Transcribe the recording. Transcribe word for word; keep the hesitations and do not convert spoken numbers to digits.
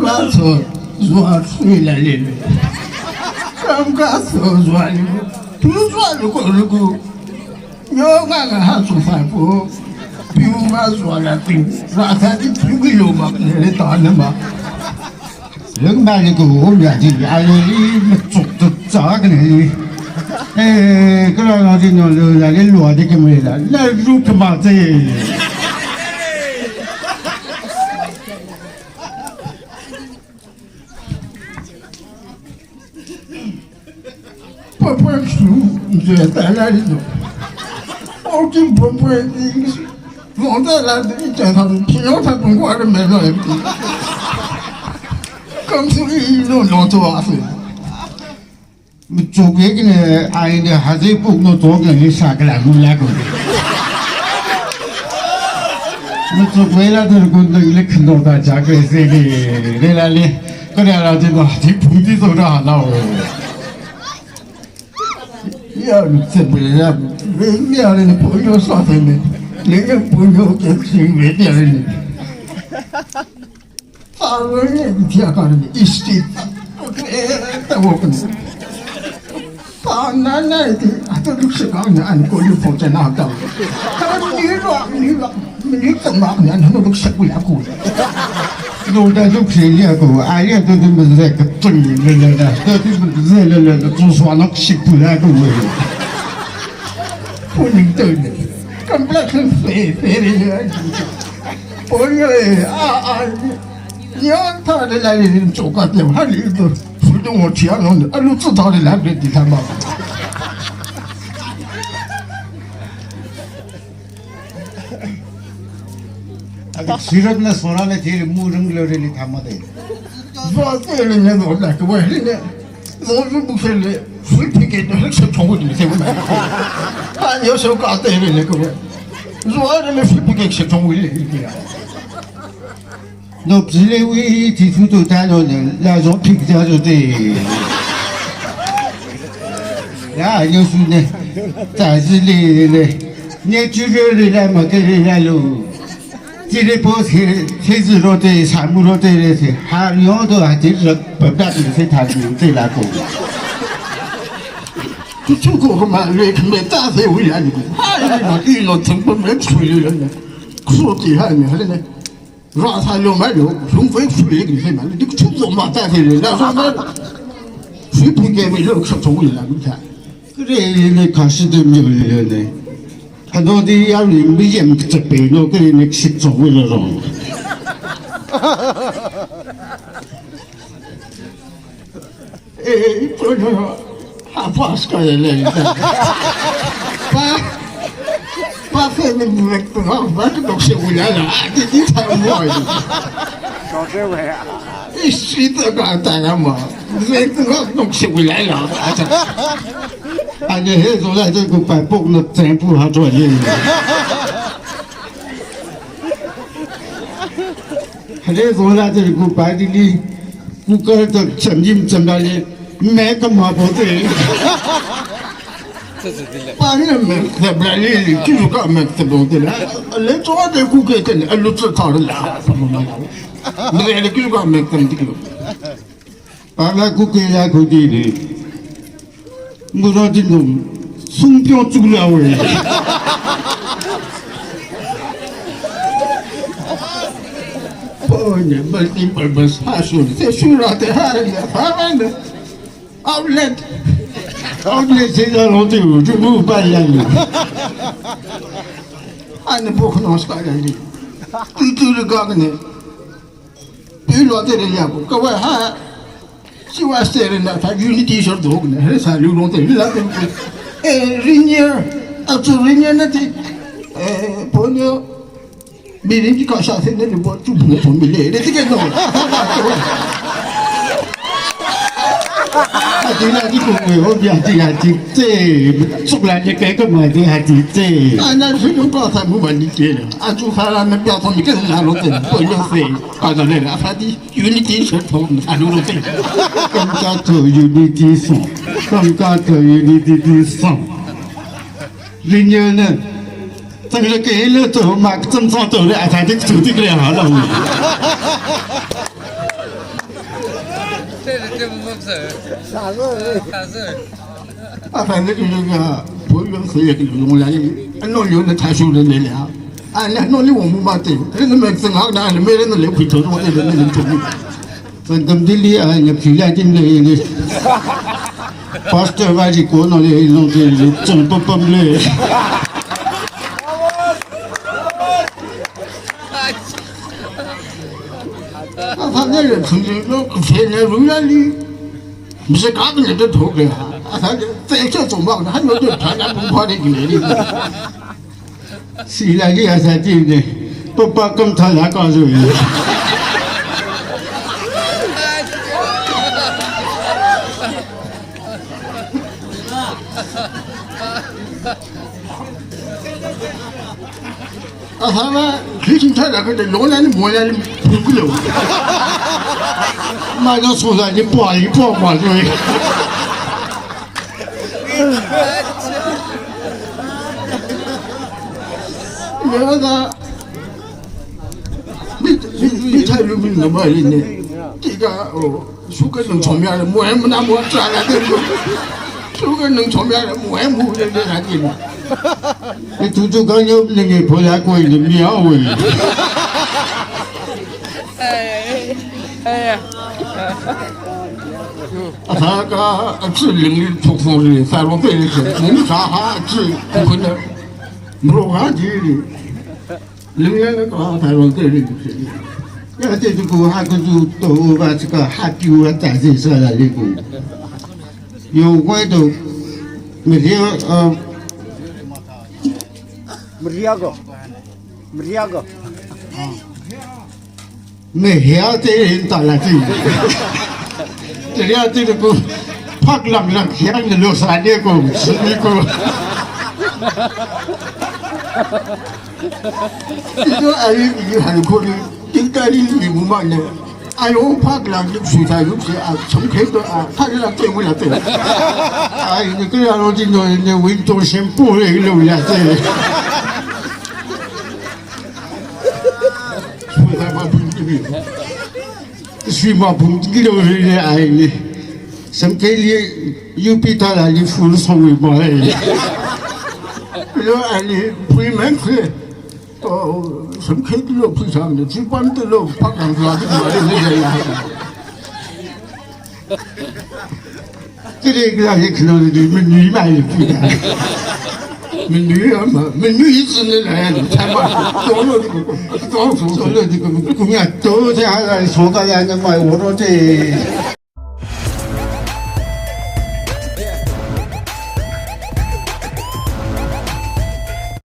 Kaso zua sui la lele. Kam kaso zua lele. Tu zua luko luko. Yo nga nga ha su fa po. Piu nga zua la ting. Rāsa ti piu ki lo mak lele ta na ma. Leng ba ni ko ya di ya li machuk tu cha ka ni. Eh, kala na di no lo la le lo di ke me la. La ru ka ma te. Papa su, je ta la ni no. O ki papa ni. Mo ta la ni ta ta ki no ta pun ko ara me no. Kam su i no no to a su. Machuk ye kine ai ne hazi puk no to ke ni sa kala lu la ko. Machuk we la tur kun dang le khno ta cha ke se ni. Le la le. Ko ne la ji no ji pung ji so da la o. Ya lu se be ya. Ve ya le ni po yo sa se ni. Le ni po yo ke si ve ya le ni. Arui ni tia kani isti. Ta wo kani. Ta na na ti ata duk se kani an ko yu phong cha na ta. Ta ni ro ni ro ni ta ma ni an no duk se ku ya ku. No da duk se ya ku. Ai ya to duk se ka tun ni le le da. To duk se le le da tun so nok se ku ya ku. Puni to ni. Kam bla kan se se le. Oye, a, a, ya ta de la ni choka te ha ni to. Fu de wo chia no, a lu tsu ta de la de di ta ma. Abi sirat na sora le te mu rung le le ta ma de. Zo te le ne no la ke we le ne. Zo yu bu se le. Fu pi ke de se chong wu de se wu. Ta yo so ka te le ne ke we. Zo a de me fu pi ke se chong wu le. Nop zile wi ti thu tu ta lo ne, la zo phik ja zo te. Ya, yo su ne. Ta zile le. Ne chu le le la ma ke le la lo. Ti le po se, se zi ro te, sa mu ro te le se. Ha yo do ha ti ro pa da se ta zi te la ko. Ku chu ko ma le me ta se wi ya ni ko. Ha ya ma ti lo thang pa me chu le le. Ku ti ha ni ha le. Rāsā lo mai lo, lungvei fui le ki se mai lo, dik chup zo ma ta se le, la sa mai lo. Fui pui ke mai lo, kshap chong le la mi ta. Kare ne kashi de mi le ne. Hado di ya ni mi yem kchap pe no, kare ne kshap chong le rong. Eh, eh, eh, ha, pa, ska le le. Pa, pa, fe ni vek to, pa, to se ula la. Ti, ti, ta mo. Ko se we. Isi to ka ta ga ma. Vek to, to se ula la. Ata. Ane he zo la, to ku pa pok no tempu ha to ye. Hale zo la, to ku pa di li. Kukar ta chamjim chamda le, me ka ma bo te. Pani me ka bla le, ki lu ka me ka bo te la. Le to de ku ke te, a lu tsa ta la. Me le ki lu ka me ka ti lo. Pa la ku ke ya ku di le. Ngura di nung, sung piong tsuk la we. Pone, multi purpose, ha shun, te shura, te ha, ha, ha, outlet. Outlet se la lo te, ju bu pa ya ni. Ani bu khno ska ya ni. Tu tu ga ne. Pi lo te le ya ko, ka wa ha. Siwa se le na ta unity shor do ne, he sa lu lo te la te. Eh, rinye, a tu rinye na ti. Eh, ponyo. Mi rin ki ka sa se ne ni bo tu ne to mi le, le ti ke no. A ti la ti ko me, o bia ti ya ti te. Suk la ni ke ka ma ti ha ti te. Ana su ko ka sa mu ma ni ke. A tu sa la na bia to mi ke la lo te. Ponyo se. Ka sa le la sa ti. Unity song, thong, anu lo te. Kam ka to unity song. Kam ka to unity song. Rinyo ne. Tang le ke le to ma tang tang to le a ta dik tu dik le ha lo. Sāzo. Sāzo. Athāna kili ka, pui yang saya kili nong lai. Ano yo na thāshu le le ya. Ana no li wong mu ma te. Ren me tsang ha na, me ren le pui to no le le le to. San tam di li a, nya phi la dim le le. Pastor va ji ko no le no de le, tsang pam pam le. Athāna le tsang le no, fe le ru la li. Misa ka ne de thok le. Athāna le, te che tsang ma, ha no de thāna pung pha de le le. Sila ki asa ti ne, papa kam thala ka zo yi. Athāna, kichin thala ka de lo na ni mo na ni pung lo. Ma na so la ni pwa yi pwa ma zo yi. Yāda, mi, mi, mi thai lu mi nama ri ne. Tika, o, sugar nang chom ya, mo em na mo cha la de. Sugar nang chom ya, mo em mu de de na de. Ni tu tu ka yo ni nge pho ya ko ni mi a o. Ai, ai, ai. Athā ka, achi ling li thuk thuk li, sa rong pe li se. Mung sa ha, achi, ku kun na. Mro ha ji li. Ling li ka, sa rong pe li se. Ya te tu ku ha ku tu to ba chi ka ha ki wa ta ji sa la li ku. Yo kwai to. Mi ri, uh, Maria ko. Maria ko. Mehia te hin tala ti. Ria ti ko phak lang lang hiang lo sa ne ko, sini ko. Ito ai ni hai ko ni, tingkali ni bu ma ne. Ai o phak lang ni su ta lu se a, chang ke to a, phak lang te mu la te. Ai ni kria lo ti no ne window shampoo le lo ya te. Sui ma pum ki lo ri le ai ni. Samkei li U P tala li full song wi ma ai. Lo ai ni pui men khui. To samkei lo pui sang ni chi pan te lo phak ang la ma ai ni ya. Kiri kira ye kilo ni mi ni ma ye pui. Mi ni ama, mi ni zi ni la ya ni cha ma. To lo ni ko, to lo ni ko, ku ya to te ha la so ka ya ni ma wo ro te.